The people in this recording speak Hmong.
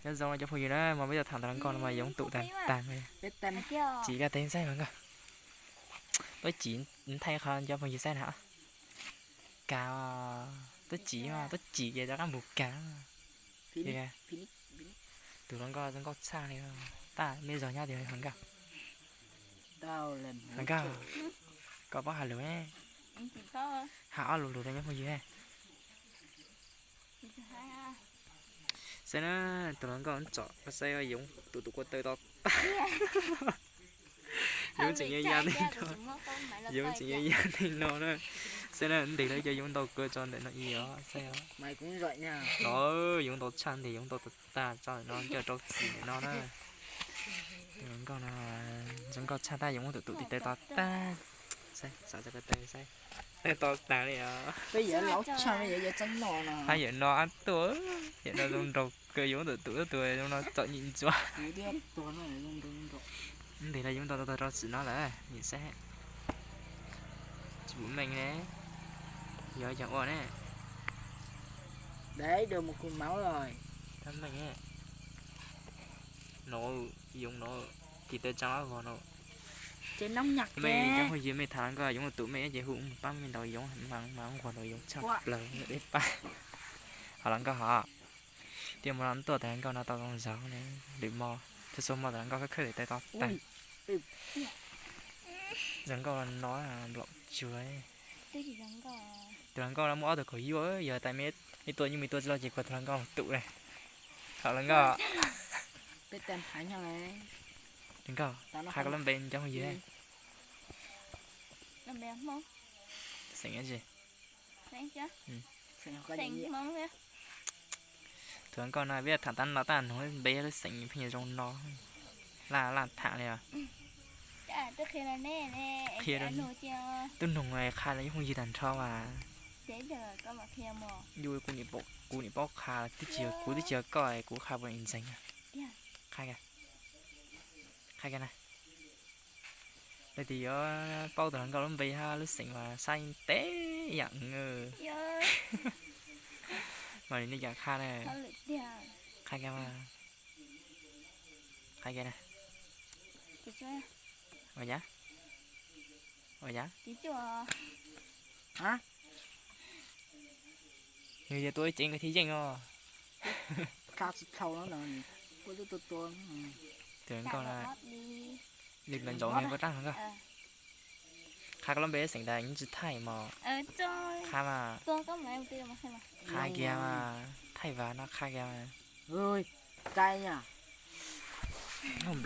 Nyob zoo cov phooj ywg na, mas peb yuav tham tus hluas nkauj no mas yoov tum tag tag li. Tsim koj teg saib hluas nkauj. Tuaj tsim, thaij qhov cov phooj ywg saib na. Kav, tuaj tsim, tuaj tsim ces rov qab mus kav. Tus hluas nkauj zoo nkauj tshaj li, tab mej zog nyob tiag hluas nkauj. Hluas nkauj, koj paub hais lus, hais ob lus lus rau cov phooj ywg. Saib na, tus hluas nkauj tsom saib yoov tus tus kua taw to tag. Yoov tseem ya ya li no, yoov tseem ya ya li no na. Saib na, ntes lawv cov yoov ntau kawg tso ntawm no ib os, saib os. Yoov ntau tshaj, ntes yoov ntau tag tso ntawm no coj rau txim ntawm no na. Tus hluas nkauj no zoo nkauj tshaj, tab yoov tus tus tis taw to tag. Saib, xav cov ko taw saib, taw to tag li os. Hab yawm no ab tuaj, yawm no zoo nraug kawg, yoov tus tus tus zoo no txom nyem ntsuav. Ntes lawv yoov ntau tag rau txim no lawm, nim saib. Tsis pum meej ne, yog cov ua ne. Tab meej no, yoov no, tis taw tsaa vog no. Mej cov phooj ywg mej tham hluas nkauj yoov tus mej ces hu pab mej ntaus yoov mas nquag ntaus yoov tshaj plaws deb pab. Hos hluas nkauj hos, thiaj muab no tuaj tus hluas nkauj no tau zoo zog ne. Lwm mo, txhua txhua mo tus hluas nkauj khawb khawb tes taw to tag. Tus hluas nkauj no nplaum tsuag. Tus hluas nkauj no muaj ob tug kaum yuaj, yog tas mej tuaj nyuj mej tuaj tsis loj ces kuv tus hluas nkauj mus tum ne. Hos hluas nkauj, hluas nkauj, qha koj lub npe cov phooj ywg. Xeem dab tsi? Tus hluas nkauj no peb tham tab no tab nug lub npe lub xeem pheej zoo no. Laj laj tham li os. Qhia, tub nug qha rau cov phooj ywg tag nrho mas. Yus kuv nim paub qha, twb tsis yog kuv, twb tsis yog koj, kuv qha puas ntseeg. Qha, qha na. Leej twg yuav paub tus hluas nkauj lub npe hab lub xeem mas saib teb yam. Mas nws nej cov qha na. Qha kiag mas. Qha kiag na. Ua cas? Ua cas? Nws yog tua ib ceev nkawd thiaj yeej os. Tus hluas nkauj na, yog ntawd ntsaum nws koj rab hluas nkauj. Qha koj lub npe xeem tas yeej tsis thaij mos. Qha mas. Qha kiag mas, thaij vas no qha kiag mas. Kais na.